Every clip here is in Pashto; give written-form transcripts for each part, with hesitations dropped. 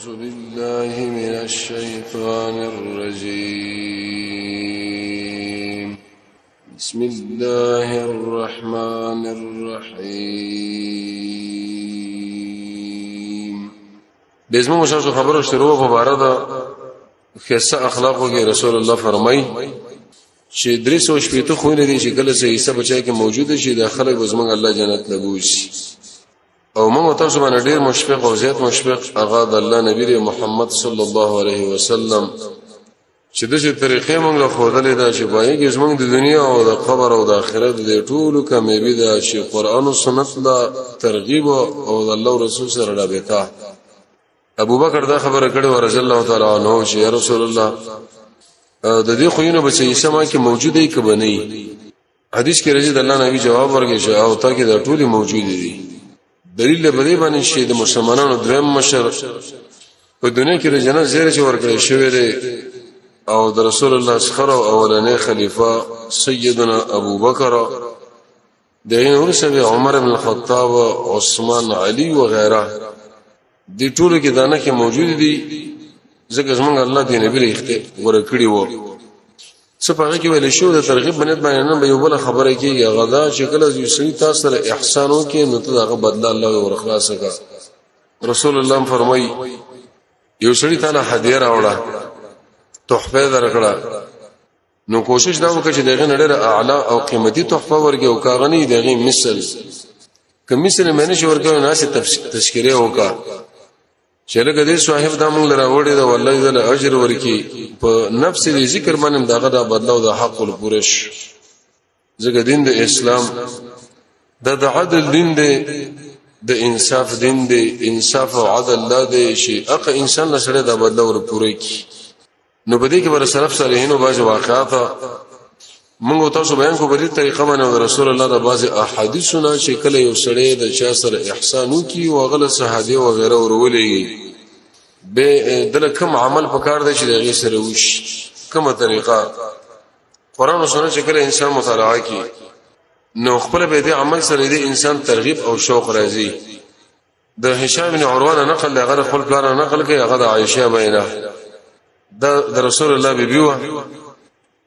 أعوذ بالله من الشيطان الرجيم. بسم الله الرحمن الرحيم. بزمو مشاشو خبرو شروع په باره د خسته اخلاقو کې رسول الله فرمایي چې 360 خوونه دي چې کله سه حصہ بچای کې موجود شي، د خلک زمونږ الله جنت لبوشي. او موږ تاسو باندې ډیر مشفق او زیات مشفق هغه د الله نبی محمد صلی الله علیه وسلم چې د دې طریقې موږ له خودلې ده چې پای کې زمونږ د دنیا او د قبر او د آخرت د ټولو کامیابی ده چې قرآن او سنت لا ترغیب او د الله رسول سره رابطه. ابو بکر دا خبره کړې و رضی الله تعالی عنہ چې یا رسول الله، د دې خوینو بچي سما کې موجود دی که بنئ؟ حدیث کې راځي د الله نبی جواب ورکړي چې او تا کې دا ټولې موجود دي. دلیل په دې باندې چې د مسلمانانو دویم مشر په دنیا کې د جنت زیره چې ورکړی شوی دی او د رسول الله څخه اولنې خلیفہ سیدنا ابو بکر، د ورسره عمر بن الخطاب، عثمان، علی و غیره، د ټولو کې دانه کې موجود دي، ځکه زمونږ الله دی نبی له غوړه کړی وو. څه په هغه کې ویل شو د ترغیب بنیت باندې نه به یو بل خبره کیږي، هغه دا چې کله یو سړي تاسو سره احسان وکړي نو ته هغه بدله الله ورخلاص کړه. رسول الله فرمایي یو سړي تعالی هدیه راوړه، تحفه درکړه، نو کوشش دا وکړه چې دغه نړۍ اعلی او قیمتي تحفه ورکړي او کاغنی دغه مثل که مثل مې نشي ورکړي نو ناسې تذکره وکړه چې لکه دې صاحب دا مونږ لره وړي دا والله دې له اجر ورکی په نفس دې ذکر باندې دغه دا بدلو د حق الپورش. ځکه دین د اسلام دا د عدل دین دی، د انصاف دین دی. انصاف او عدل دا دی چې اق انسان له سره دا بدلو ور پوره کی. نو په دې کې بر سلف صالحینو بعض واقعات موږ تاسو بیان کو په دې طریقه باندې رسول الله د بعض احادیثونه چې کله یو سړی د چا سره احسان وکي او غل صحابه او غیره ورولېږي، به دله کوم عمل پکار دی چې دغه سره وشي، کومه طریقه قرآن او سنت چې کله انسان مطالعه کوي نو خپل به دې عمل سره دې انسان ترغیب او شوق راځي. د هشام بن عروه نقل د هغه خپل پلار نقل کوي، هغه د عائشه بینا د رسول الله بیبي و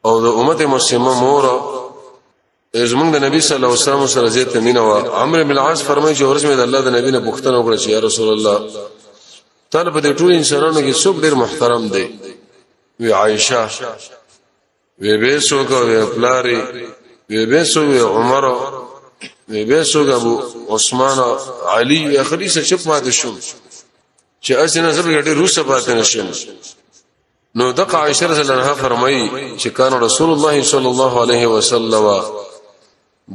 او د امت مسلمه مور، زمونږ د نبی صلی الله علیه وسلم سره زیات مینه و. عمرو بن العاص فرمایي چې ورځ مې د الله د نبی نه پوښتنه وکړه چې یا رسول الله، تعالی په دې ټول انسانانو کې څوک ډیر محترم دی؟ وی عائشه. وی به څوک؟ وی پلاری. وی به څوک؟ وی عمر. وی به څوک؟ ابو عثمان، علی. وی اخري څه چپ ماته شو چې اسنه زبر ډیر روسه پاتې نشم. نو دغه عائشه رضی الله عنها فرمایي چې کان رسول الله صلی الله علیه وسلم،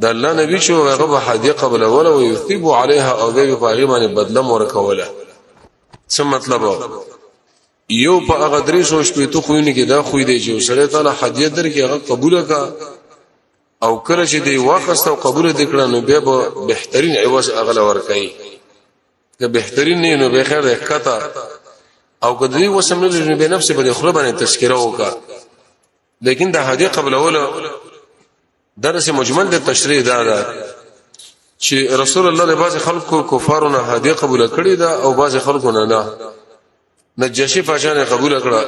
د الله نبی چې هغه به هدیه قبل ولا او یثیب علیها، او به په هغه باندې بدله ورکوله. څه مطلب؟ یو په هغه 360 خوونه کې دا خوې دی چې سړی تعالی هدیه درکې هغه قبول کا، او کله چې دی واخست او قبول دې کړه نو بیا به بهترین عوض اغله ورکړي. که بهترین نه نو به خیر ده کته، او که دوی وسم نه لري به نفس په خپل باندې تذکره وکا. لیکن د هدیه قبلولو درس مجمل د تشریح دا ده چې رسول الله له بعض خلکو کفارو نه هدیه قبول کړي ده او بعض خلکو نه نه. نجاشي پاچا نه قبول کړه،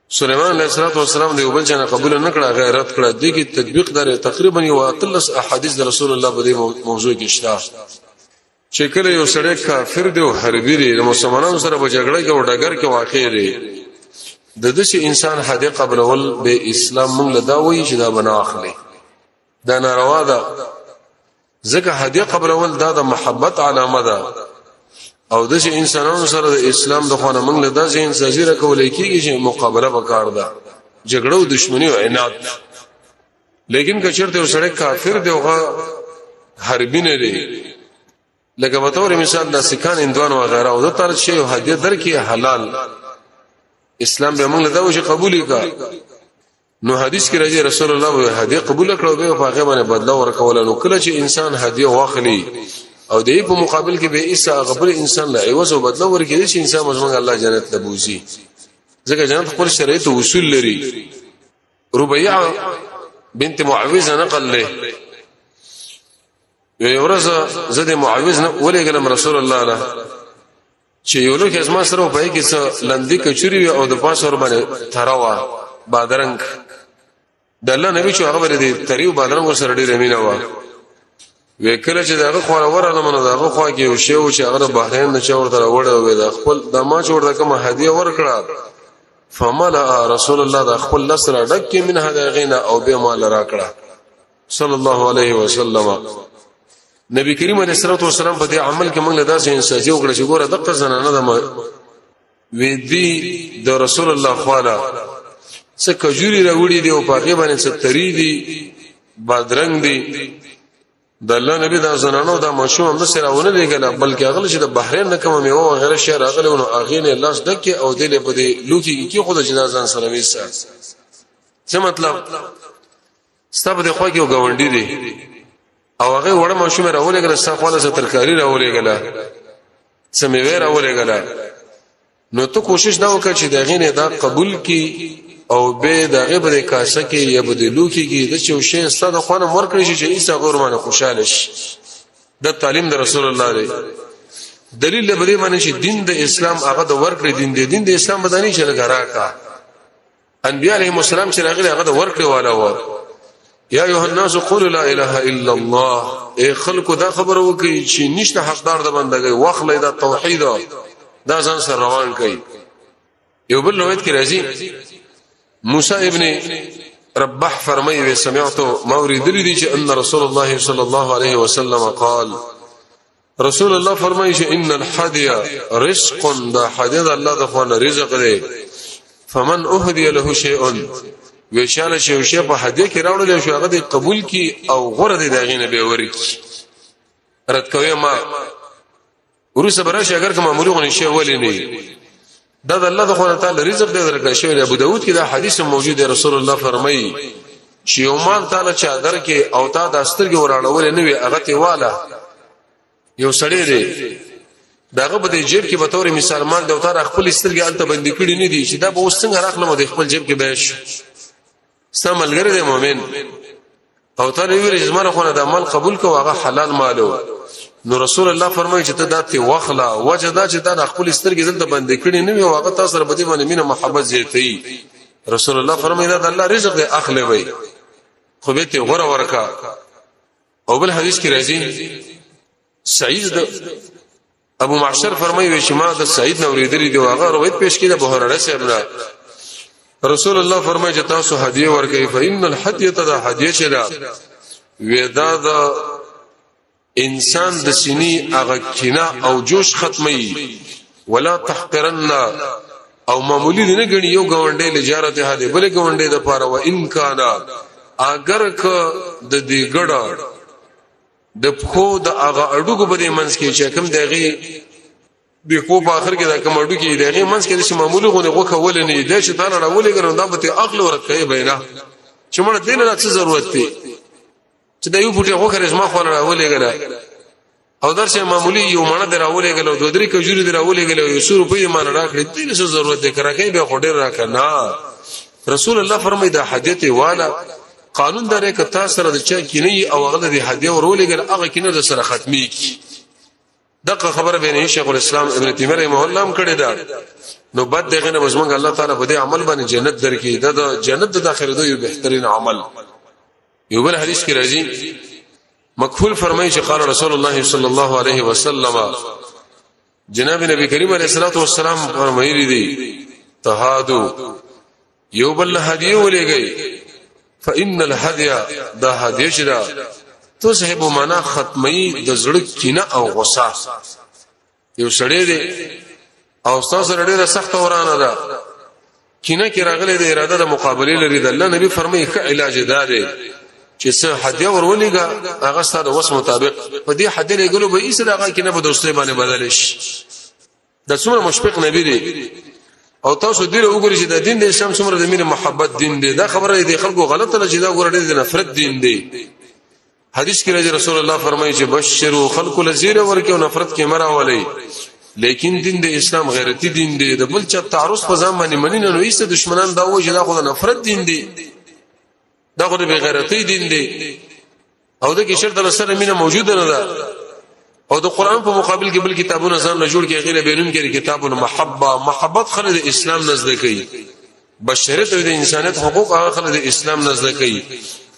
سليمان علیه السلام دی وبل چا قبول نه کړه، غیرت کړه. دې کې تطبیق دار تقریبا یو اتلس احادیث د رسول الله په دې موضوع کې شته چې کله یو سړی کافر دی او حربي دی، د مسلمانانو سره په جګړه کې او ډګر کې واقع دی، د داسې انسان هدیه قبلول به اسلام مونږ له دا وایي چې دا به نه اخلي، دا ناروا ده. ځکه هدیه قبلول دا د محبت علامه ده، او داسې انسانانو سره د اسلام د خوانه مونږ له داسې انسان راکول کېږي چې مقابله وکړ ده، جګړه او دښمني او عناد. لیکن که چېرته یو سړی کافر دی او حربي نه دی، لکه په تور مثال د سکان، هندوان و غیره، او د تر شی هدیه درکې حلال، اسلام به موږ له دا وشي قبول کا. نو حدیث کې راځي رسول الله به هدیه قبول کړو، به په هغه باندې بدله ورکول. نو کله چې انسان هدیه واخلي او د په مقابل کې به ایسا غبر انسان له عوض او بدله ورکړي چې انسان مزمن الله جنت ته بوزي، ځکه جنت خپل شرایط او اصول لري. ربيعه بنت معوذ نقل له یو ورځ زه د معوذ نه ولېګلم رسول الله له چې یو لوښی زما سره په کې څه لندې کچوري وي او د پاسه ور باندې تروا بادرنګ. د الله نبی چې هغه باندې تریو بادرنګ سره ډېر مینه و، وکړه چې دغه خو ورغلم نو دغه خوا کې یو شی و چې هغه بحرین نه چا ورته راوړی وي، د خپل د ما چې ورته کومه هدیه ورکړه، فملأ رسول الله د خپل لاس را ډک کې من هدا غینا او به مال راکړه صلی الله علیه وسلم. نبی کریم علیه الصلاه والسلام په دې عمل کې موږ له داسې انساجي وکړه چې ګوره دغه زنانه د وی دی د رسول الله خواله څه کجوري راوړي دی او په هغه باندې څه تری دی بادرنګ دی. د الله نبی دا زنانو دا ماشوم هم سره ونه لګل، بلکې هغه چې د بحرین نه کوم میوه وغیرہ شي راغله نو هغه نه لاس ډکه او دله په دې لوکي کې خود چې ځان سره ویسه. څه مطلب؟ ستا په دې خوا کې یو گاونډي دی او هغه وړه ماشوم راولېږله، ستا خواله څه ترکاري راولېږله، څه میوه راولېږله، نو ته کوشش دا وکړه چې د هغې نه دا قبول کړي او به د هغې په دې کاسه کې یا په دې لوښي کې د چې یو شی ستا د خوا نه ورکړی شي چې هېڅ هغه ورباندې خوشحاله شي. د تعلیم د رسول الله دی دلیل له دې باندې چې دین د اسلام هغه د ورکړې دین دی. دین د اسلام بدني چې لګا راکا انبیاء علیهم السلام چې راغلي هغه د ورکړې والا و. یا ایه الناس قولوا لا اله الا الله، اے خلکو دا خبره وکړي چې نشته حقدار د بندګۍ، واخلې دا توحید دا ځان سره روان کړي. یو بل روایت کې راځي موسی ابن ربح فرمایي وی سمعت ما اوریدلی دي چې ان رسول الله صلی الله علیه وسلم قال، رسول الله فرمایي چې ان الحدی رزق، دا حدی د الله د خوانه رزق دی. فمن اهدی له شیء، وشاله شی شی په هدیه کې راوړل شو هغه دی قبول کی او غره دی دغه نه به ورکی رد کوي. ما ورسره براشه اگر کوم معمولی غونې شی ولې نه، دا د الله د خو تعالی رزق دی درکړ شوی. ابو داود کې دا حدیث موجود دی، رسول الله فرمایي چې یو مال تعالی چا درکې او تا د سترګې وراړول نه وي هغه ته والا. یو سړی دی داغه په دې جیب کې به تور مثال مال د اوتار خپل سترګې الته بندې کړې نه دي چې دا به اوس څنګه راخلم د خپل جیب کې به شي. ستا ملګری دی مؤمن او ته ویل چې زمره خو نه د مال قبول کو هغه حلال مالو، نو رسول الله فرمایي چې ته دا ته واخلا، وجه دا چې دا د خپل سترګې دلته بندې کړې نه وي او هغه تاسو سره په دې باندې مینه محبت زیاتوي. رسول الله فرمایي دا د الله رزق دی اخلي وي خو به ته غره ورکا. او بل حدیث کې راځي سعید ابو معشر فرمایي چې ما د سعید نو ورېدلې دی، هغه روایت پیش کړي د ابو هريره صاحب نه، رسول الله فرمایي چې تاسو هدیه ورکړئ، فإن الهدیه دا هدیه چې دا ودا د انسان د سینې هغه کینه او جوش ختمي. ولا تحقرن، او معمولی دی نه غني یو گاونډي لجارته هدي بل گاونډي د پاره، و ان کان اگر که د دې ګړه د پښو د هغه اډوګو په دې منځ کې چې کوم دغه د پښو په اخر کې دا کوم اډو کې دغه منځ کې د معمولی غونې غوخه ولې نه دی چې تعالی راولې ګرم دا به ته عقل ورکه بینا چې مړ دین را څه ضرورت دی چې دا یو بوټي غوخه رزما خو راولې ګره او درشه معمولی یو مڼه دراولې ګل او دوه درې کجوري دراولې ګل او یو سور روپۍ مان راکړې دې څه ضرورت دی کرکې به خو ډیر راکړه نه. رسول الله فرمایي دا حدیث والا قانون درې ک تاسو سره د چا کینې او هغه د هدیه ورولې ګل هغه کینې د سره ختمي کی. دغه خبره به نه شیخ الاسلام ابن تیمیه رحمه الله هم کړې ده. نو بد دغه نه بزمنګ الله تعالی په دې عمل باندې جنت درکې، دا د جنت د داخله دوی بهترین عمل. یو بل حدیث کې راځي مکحول فرمایي چې قال رسول الله صلی الله علیه وسلم، جناب نبی کریم علیه الصلاۃ والسلام فرمایلی دي تهادو، یو بل هدیه ولېږي، فإن الهدیه دا هدیه چې دا تذهب معنا ختمي د زړه کینه او غصه. یو سړی دی او تاسو سره ډیره سخت ورانه ده، کینه کې راغلي د اراده د مقابله لري، د الله نبی فرمایي ښه علاج دا دی چې څه هدیه ورولېګا هغه ستاسو وس مطابق، په دې هدیه لګلو به ایسه دغه کینه په دوستۍ باندې بدل شي. د څومره مشفق نبی دی او تاسو دې وګورئ چې د دین د اسلام څومره د مینې محبت دین دی. دا خبره دې خلکو غلطه ده چې دا ګوره د نفرت دین دی. حدیث کې راځي رسول الله فرمایي چې بشرو خلق لزیر ورکه او نفرت کې مرا ولي، لیکن دین د اسلام غیرتی دین دی، د بل چا تعرض په ځان باندې منی نه، نو ایسته دشمنان دا وایي چې دا خو د نفرت دین دی، دا خو د بی غیرتی دین دی او د کې شرط سره مینه موجوده نه ده. او د قران په مقابل کې بل کتابونه ځان له جوړ کې غیره بینون کې کتاب المحبه، محبت خلک د اسلام نزد کوي، بشریت او د انسانیت حقوق هغه خلک د اسلام نزد کوي،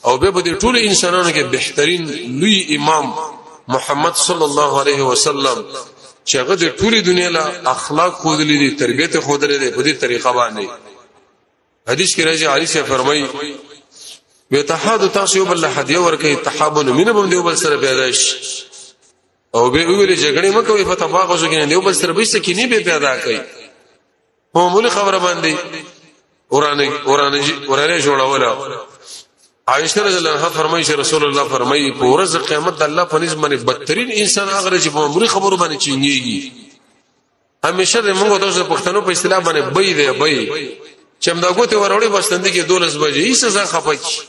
او به په دې ټول انسانانو کې بهترین لوی امام محمد صلی الله علیه وسلم چې هغه د ټولې دنیا له اخلاق خودلې دي، تربیت خودلې دي په دې طریقه باندې. حدیث کې راځي، علي سے فرمایي وی تحاد تاسو یو بل هدیه ورکړي، تحابن مینه بم دیو بل سره پیدا شي، او به ویل جګړه مکوې، فتباغزو کې دیو بل سره به سکینی به پیدا کړي. په معمولی خبره باندې اورانه اورانه اورانه جوړوله. عائشه رضی الله عنها فرمایي چې رسول الله فرمایي په ورځ قیامت د الله په نزد باندې بدترین انسان هغه چې په معمولی خبرو باندې چینګيږي. همیشه د موږ تاسو پښتنو په اصطلاح باندې بې دی بې چې هم دا ګوته وروړي بس تندې کې 12 بجې هیڅ ځان خپکی.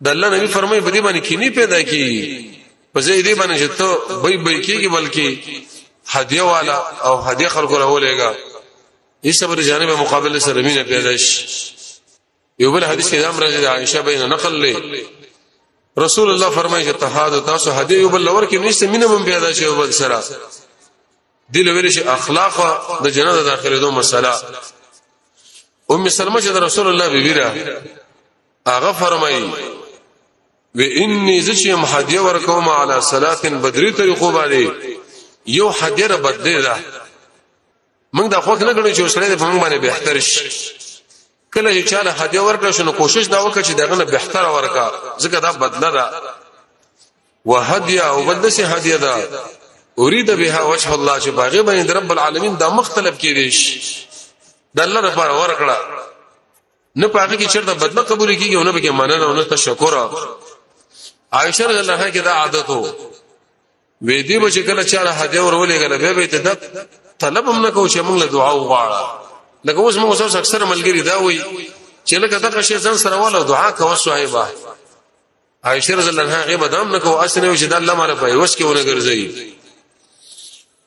د الله نبی فرمایي په دې باندې کینی پیدا کی، په ځای دې باندې چې ته بې بې کیږي، بلکې هدیه والا او هدیه خلکو راولېګا، هیڅ بر جانب مقابله سره مینه پیدا شي. یو بل حدیث کې دام راځي، د عائشه بین نقل لې، رسول الله فرمایي چې تهاد تاسو هدیه یو بل لور کې نشته، مینه هم پیدا شي یو بل سره. دی ویل شي اخلاق د جنت د داخلي دوه مسله. ام سلمہ چې د رسول الله بیبی را، هغه فرمایي و انی زچم هدیه ورکوم علی صلاه بدری طریقو باندې، یو هدیه را بدله ده. موږ دا خوښ نه کړو چې وسړی په موږ باندې بهتر شي. کله چې چاله هدیه ورکړ شنو کوشش دا وکړه چې دغه نه بهتر ورکا، ځکه دا بدله ده. وهدیه او بدله سي هدیه ده اريد بها وجه الله، چې باغې باندې رب العالمین دا مختلف کې دي، د الله لپاره ورکړه، نه پاګه کې چرته بدله قبول کیږي او نه به مننه او نه تشکر. عائشه رضی الله عنها کې دا عادت وو، وې دی به چې کله چاله هدیه ورولېږله بیا به ته دا طلب هم نه کو چې موږ له دعا وغواړه. لکه اوس موږ اوس اکثر ملګری دا وایي چې لکه دغه شی ځان سره والا دعا کوه صاحبہ. عائشه رضی الله عنها غیبه دام نه کو، اسنه چې د الله مال په وس کې ونه ګرځي.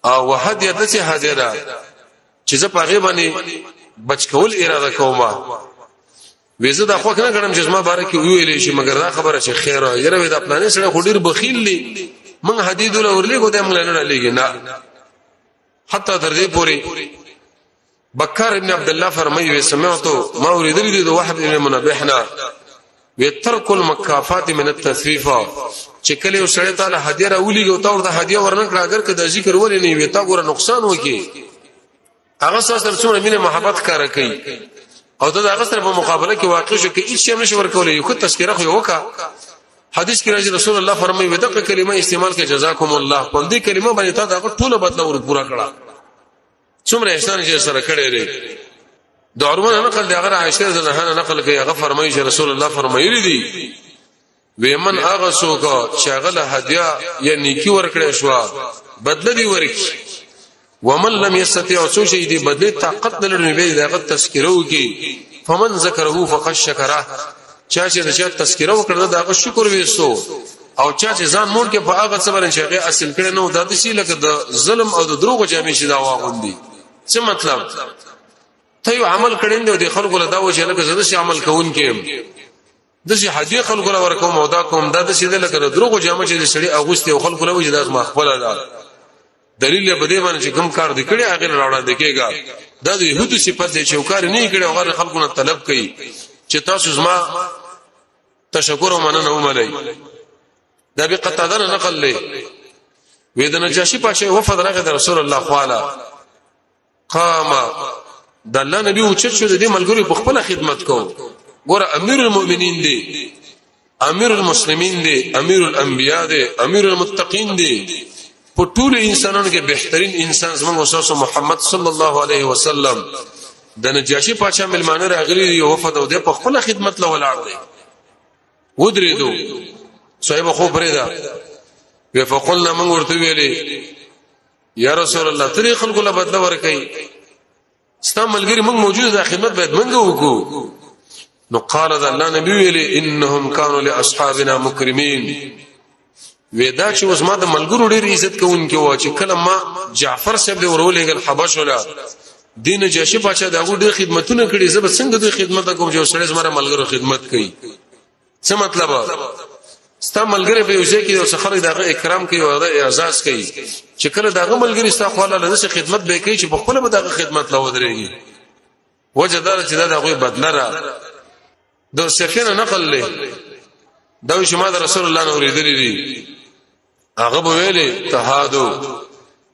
او وحد یې دسه هدیه ده چې زه په غیبه باندې بچ کول اراده کوم، وې زه دا خوښ نه کړم چې زما باره کې ویلې شي، مګر دا خبره چې خیر یره وې دا پلانې سره خو ډیر بخیل دی، موږ حدید له ورلې کو ته موږ نه لګي نه. حتی تر دې پوري بکر ابن عبد الله فرمایي وې سمعت، ما اوریدل دي د وحب ابن منبهنا، وی ترک المکافات من التثفیف، چې کله یو سړی تعالی هدیه راولېږي او تا ورته هدیه ورنکړه، اگر که د ذکر ولې نه وي، تا ګوره نقصان وکي. هغه سره څومره مینه محبت کار کوي او دا هغه سره په مقابله کې واقع شو کې هیڅ شی نشي ورکولای، یو تذکرہ خو وکا. حدیث کې راځي رسول الله فرمایي ودقه کلمه استعمال کې جزاکم الله، په دې کلمه باندې تا دا ټول بدله ور پورا کړه، څومره احسان چې سره کړی دی. د عروه نقل دی، هغه عائشه رضی الله عنها نقل کوي، هغه فرمایي چې رسول الله فرمایلی دی ویمن هغه څوک چې هغه له هدیه یا نیکی ورکړې شو بدله دی ورکی، ومن لم يستطيع، څو چې دی بدله طاقت نه لري به دغه تذکره وکي، فمن ذکره فقد شکره، چا چې د چا تذکره وکړه دا هغه شکر وېستو، او چا چې ځان مور کې په هغه څه باندې چې هغه اصل کړي نو د دې لکه د ظلم او د دروغ جامې چې دا واغوندي. څه مطلب؟ ته یو عمل کړی دی د خلکو له دا وجه لکه زه داسې عمل کوونکی یم، داسې هدیه خلکو له ورکوم او دا کوم، دا داسې دی لکه د دروغو جامه چې د سړي اغوستې او خلکو له وجې دا زما خپله ده. دلیل په دې باندې چې کوم کار دی کړی هغه راوړاندې کېږي. دا د يهودو صفت دی چې کار نه کړي او غیر خلکو نه طلب کوي چې تاسو زما تشکر او مننه ومنئ. دا به قتاده نقل لې، وې د نجاشي پاچا وفد راغی د رسول الله خواله، قام د الله نبی او چت شو د دې ملګرو په خپل خدمت کو. ګوره امیر المؤمنین دی، امیر المسلمین دی، امیر الانبیاء دی، امیر المتقین دی، په ټول انسانانو کې بهترین انسان زموږ استاد محمد صلی الله علیه وسلم. د نجاشي پاچا ملمانه راغلي دی وفد او د په خپل خدمت له ولاړ دی، ودرېدو صاحب خو پرې دا وی فقلنا، موږ ورته ویلې یا رسول الله تری خلکو له بدله ورکي، ستا ملګری موږ موجود د خدمت باید موږ وکړو. نو قال دا الله نبی ویلي انهم كانوا لاصحابنا مکرمین، ودا چې اوس ما د ملګرو ډیر عزت کوونکی و، چې کله ما جعفر صاحب دی ورولېګل حبش ولا دین جاشي پاچا دغه ډیر خدمتونه کړي، زه به څنګه د خدمت کوم چې سړی زما ملګرو خدمت کوي؟ څه مطلب؟ ستا ملګری په یو ځای کې یو څه خلک دغه اکرام کوي او دغه اعزاز کوي، چې کله دغه ملګری ستا خو له دغه خدمت به کوي چې په خپل به دغه خدمت لا ودرېږي. وجه دا چې دا دغه بدله را د سفینه نقل له دا چې ما د رسول الله نو ورېدلې دي، هغه به ویلې تهادو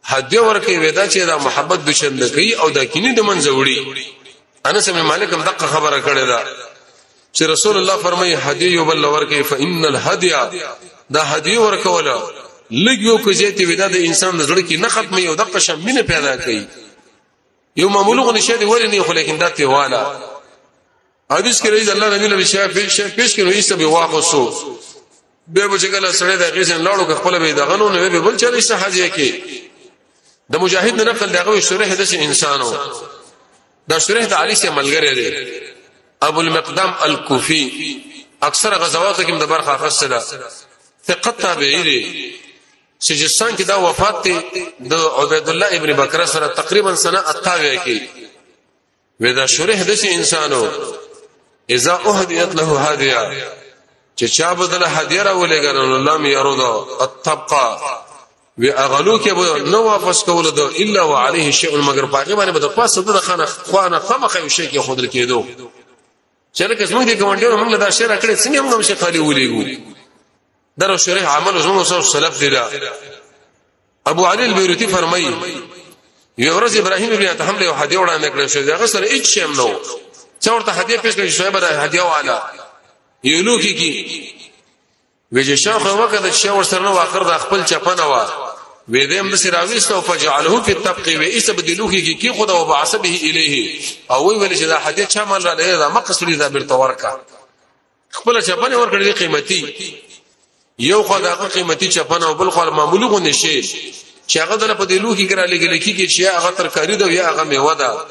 هدیه ورکوي، ودا چې دا محبت دشند کوي او دا کینی د منځه وړي. انس بن مالک هم دغه خبره کړې ده چې رسول الله فرمایي هدیه یو بل ورکوي، فإن الهدیه، دا هدیه ورکوله لږ یو کوزیتی ودا د انسان د زړه کې نه ختمي او دغه شمینه پیدا کوي. یو معمولی غو نشه دی ولې نه، خو لیکن دا تیواله حدیث کې راځي الله نبی له شی پیش پیش کړو ایسه به واغسو به به چې کله سړی د غیزن لاړو که خپل به دغه نو نه به بل چا ایسه حاجی کې. د مجاهد نه نقل دغه شرح د انسانو دا شرح د علی سره ملګری دی ابو المقدام الکوفی، اکثر غزواتو کې د برخه اخیسته ده، ثقه تابعی دی. سجستان کې دا وفات دی د عبید الله ابن بکر سره تقریبا سنه 28 کې. ودا شرح د انسانو اذا اهدیت له هدیه، چې چا بدل هدیه را ولېګل نو لم يرد الطبقه وی اغلو کې به نو واپس کول ده الا وعليه شيء، مگر پاګه باندې به د پاسه د خانه خوانه خامخ یو شی کې خودل کېدو چې لکه زموږ د ګاونډیانو موږ له دا شی راکړي، څنګه موږ هم شي خالي ولېګو. در شرح عمل زموږ سره سلف دی. دا ابو علي البيروتي فرمایي یو ورځ ابراهيم ابن ادهم له هدیه وړاندې کړل شو، هغه سره هیڅ شی هم نه و، چې ورته هدیه پیش کړل شو به هدیه والا یو لوخي کې ویجه شاخه وکړه چې ور سره نو اخر د خپل چپنه وا وې دې هم د سراويست او فجعله في الطبق وې ایسه بدلوخي کې کی خدا او بعث به الیه او وی ویل چې دا هدیه چا مال را لري، دا مقصد دا بیرته ورکا خپل چپنه ورکړي قیمتي. یو خو دا قیمتي چپنه او بل خو معمولی غو نشي چې هغه دله په دې لوخي کې را لګل کېږي چې هغه ترکاری ده یا هغه میوه ده،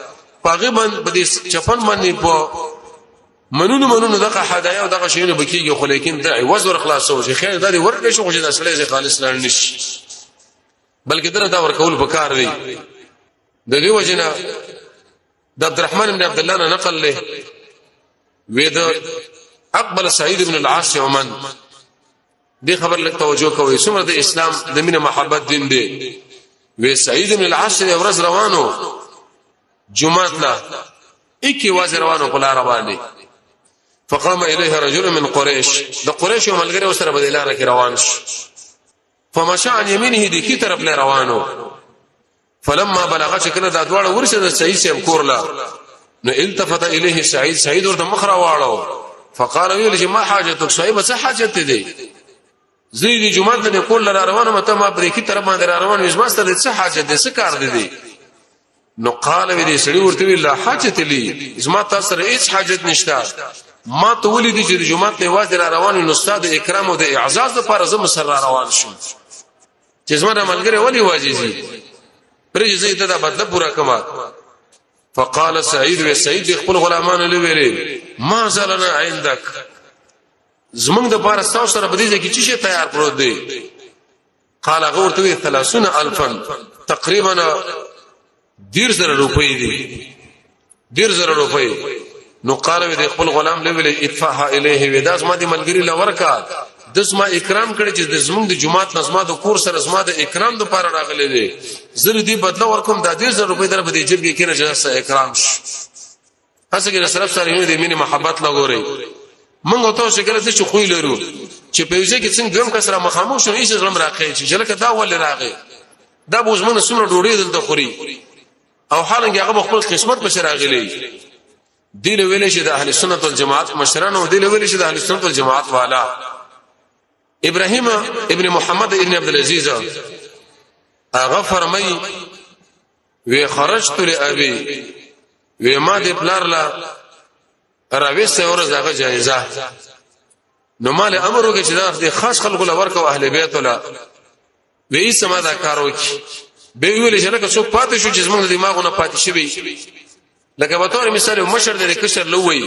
پاغه باندې په دې چپن باندې په منونو منونو دغه هدايا او دغه شیونه بکیږي، خو لیکن دا عوض ور خلاصو چې خیر دا دې ورکړي شو، خو چې دا سړی خالص لاړ نشي، بلکې دغه دا ورکول پکار دی. د دې وجنه د عبد الرحمن بن عبد الله نه نقل له وې د اقبل سعید بن العاص يوما، دې خبر لږ توجه کوي څومره د اسلام د مینه محبت دین دی. وې سعید بن العاص یو ورځ روانو جمعه لا اکی واز روانو په لار باندې، فقام الیه رجل من قریش، د قریش یو ملګری وسره په لار کې روان شو، فمشى عن يمينه د کی طرف له روانو، فلما بلغ چې کله دا دواړه ورسېد سعید صاحب کور لا نو التفت الیه سعید، سعید ورته مخ را واړو، فقال ویل چې ما حاجتک صاحب، څه حاجت دی؟ زه دې جمعه ته کول را روانه مته ما پرې کی طرف باندې را روان وځما سره څه حاجت دی، څه کار دی دی؟ نو قال وی دې سړي ورته وی لا حاجت لی، زما تاسو سره هیڅ حاجت نشته، ما ته ولې دي چې جمعه ته واز را روان نو استاد اکرام او د اعزاز لپاره زه مسر را روان شوم چې زما د ملګری ولی واجزي پرې زه ته دا بدله پورا کما. فقال سعید و سعید خپل غلامانو لویلې ما زلنا عندك، زمونږ د پاره تاسو سره په دې کې چې شي تیار پروت دی؟ قال غورته وی 30000، تقریبا 10000 روپۍ دي، 10000 روپۍ. نو قال وی د خپل غلام له ویلې ادفعها الیه، وی دا زما د ملګری لورکا، د زما اکرام کړي چې د زمونږ د جماعت نظم د کور سره زما د اکرام د پاره راغلي دي، زه دې بدله ورکوم، دا 10000 روپۍ در په دې جیب کې کینه چې اکرام شي. هڅه کې سلف سره دې مینه محبت لګوري. موږ ته چې کله چې خوې لرو چې په یو ځای کې څنګه دویم کس را مخامخ شو هیڅ زړه راخی چې لکه دا ول راغی، دا به زمونږ څومره ډوډۍ دلته خوري او حالانکه هغه خپل قسمت په راغلی دی. له ویلې چې د اهل سنت والجماعت مشران او دی له ویلې چې د اهل سنت والجماعت والا ابراهیم ابن محمد ابن عبد العزيز هغه فرمای وی خرجت لابي، وی ما د پلار لا راويسته ورځ هغه جایزه، نو مال امر وکړي چې دا د خاص خلکو لور کو اهل بیت ولا وی سما دا کار وکي. به ویل چې لکه څوک پاتې شو چې زمونږ دماغونه پاتې شوی، لکه به تور مثال مشر دې کشر لوي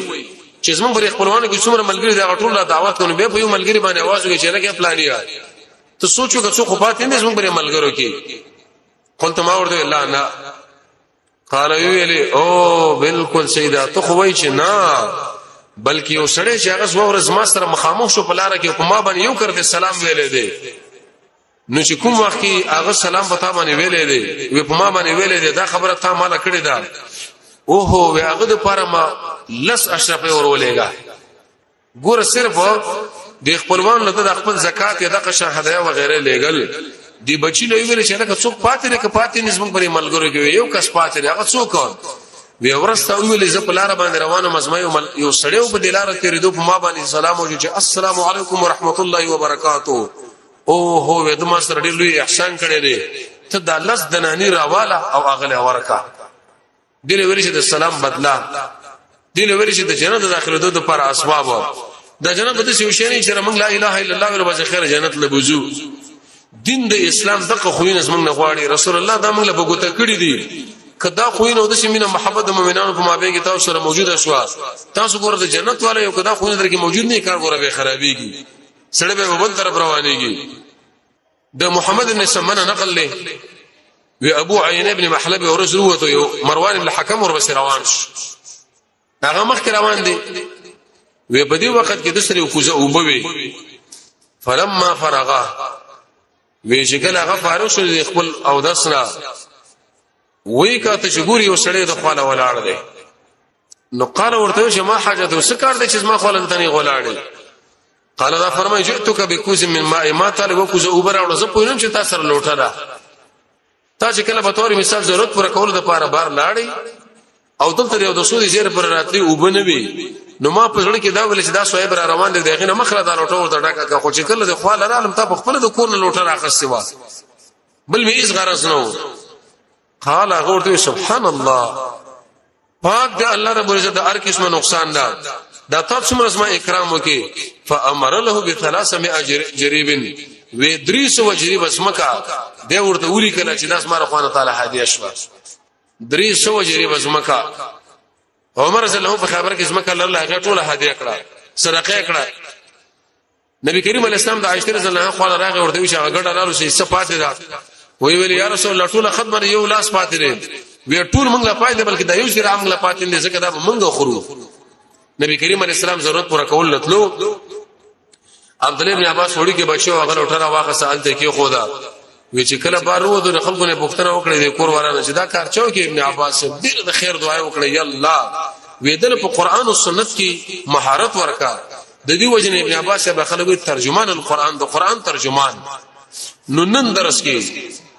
چې زمونږ پر خپلوانو کې څومره ملګری دا ټول دعوت کوي، به په یو ملګری باندې आवाज وکړي چې لکه پلانیا ته سوچو که څوک پاتې نه زمونږ پر ملګرو کې. قلت ما ورته لا نه. قال ویلی او بالکل سیدا ته خو وای چې نه بلکې یو سړی چې هغه زما ورځ ما سره مخامخ شو په لار کې په ما باندې یو کرته سلام ویلې دی، نو چې کوم وخت کې هغه سلام په تا باندې ویلې دی، وی په ما باندې ویلې دی، دا خبره تا مال کړې ده، اوه وی هغه د پاره ما لس اشرفه ورولېګا. ګور صرف د خپلوان له د خپل زکات یا د قشن هدايا وغیرہ لېګل دی. بچی له ویل چې لکه څوک پاتې نه، که پاتې نه زمونږ پرې ملګرو کې یو کس پاتې نه، هغه څوک؟ وی ورسته ویل زه په لار باندې روانه مزمه یو سړی په دلاره تیرېدو، په ما باندې سلام وجو چې السلام علیکم ورحمت الله وبرکاتو. او هو وې د ما سره ډېر لوی احسان کړی دی، ته دا لس دنانی راواله او اغله ورکا. دله ویل چې د سلام بدلا، دله ویل چې د جنت د داخلو د پر اسباب. د جنت به څه شي نه چې موږ لا اله الا الله ول بس خیر جنت لبوزو. دین د اسلام دغه خوینه زمنګ نه غواړي. رسول الله دا موږ له بغوته کړی دي. کدا خوینه د سیمینه محبت د مؤمنانو په مابین کې تاسو سره موجوده شو، تاسو ګوره د جنت والے یو. کدا خوینه درکې موجود نه، کار ګوره به خرابېږي، سړی به بل طرف روانېږي. د محمد بن سمنه نقل له وی ابو عینه ابن محلب ورځ وروته یو مروان ابن حکم ورپسې روان شو، هغه مخکې روان دی. وی په دې وخت کې د سره کوزه وبوي. فلما فرغا، وی چې کله هغه فارغ شو خپل او دسنا، وی کاته چې ګوري یو سړی د خواله ولاړ دی. نو قال ورته چې ما حاجت وس کار دی چې ما خواله ته نه ولاړ دی؟ قال دا فرمای جئتک بکوز من ماء، ما تعالی وکوز اوبر او زه پوینم چې تاسو سره لوټه ده. تا چې کله به تور مثال ضرورت پر کول د پاره بار لاړی او دلته یو د سودی زیر پر راتلی وبنه وی، نو ما په ځړ کې دا ول چې دا صاحب را روان دی، دغه نه مخره دا لوټه ورته ډکه. خو چې کله د خواله رالم، تا په خپل د کور نه لوټه راخستې و، بل می هیڅ غرض نه و. قال غورته سبحان الله، پاک دی الله رب العزت د هر قسمه نقصان ده، دا تاسو څومره زما اکرام وکي. فامر له ب 300 جریب، و 300 جریب اسمکا دی ورته ولي کله چې داس مار خوانه تعالی هدیه شو. 300 جریب اسمکا عمر رضی الله په خبر کې اسمکا لرله، هغه ټوله هدیه کړه، صدقه کړه. نبی کریم علیه السلام د عائشه رضی الله عنها خو راغی، ورته وی چې هغه ګډه لارو چې څه پاتې ده؟ وی ویل یا رسول الله ټول ختم، یو لاس پاتې دی. وی ټول موږ لا پاتې، بلکې دا یو سره موږ لا پاتې نه، ځکه دا موږ خورو. نبی کریم علیه السلام ضرورت پوره کول لتلو، عبد الله بن عباس وړي کې بچو هغه لوټه واخه سال ته کې خودا. وی چې کله بار وو د خلکو نه پوښتنه وکړه د کور ورانه چې دا کار چاو کې؟ ابن عباس ډیر د خیر دعا وکړه، یا الله ویدل په قران او سنت کې مهارت ورکا. د دې وجه ابن عباس به خلکو ترجمان القرآن، د قرآن ترجمان. نو نن درس کې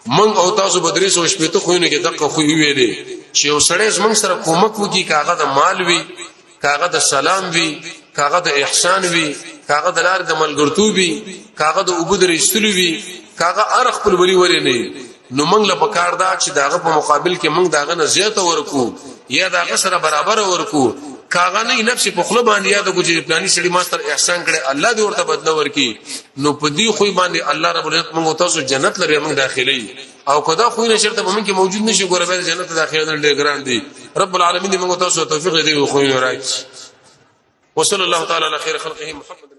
من او تاسو به 360 خوینو کې دقه خو ویلې چې یو سړی زمنګ سره کومک وکي، کاغه د مال وي، کاغه د سلام وي، کاغه د احسان وي، کاغه د لار د ملګرتوب وي، کاغه د وبد رښتلو وي، کاغه ار خپل ولي ولې نه، نو موږ له پکار دا چې داغه په مقابل کې موږ داغه نه زیات ورکو یا داغه سره برابر ورکو. کاغه نه نفس په خله باندې یاد کو چې پلاني سړي ماستر احسان کړي، الله دې ورته بدله ورکي. نو په دې خوې باندې الله رب العزت موږ تاسو جنت لري موږ داخلي، او کدا خو نه شرط په موږ کې موجود نشي، ګوره به جنت داخله ډېر ګران دي. رب العالمین دې موږ تاسو توفیق دې خو نه راکړي. وصلى الله تعالى على خير خلقه محمد.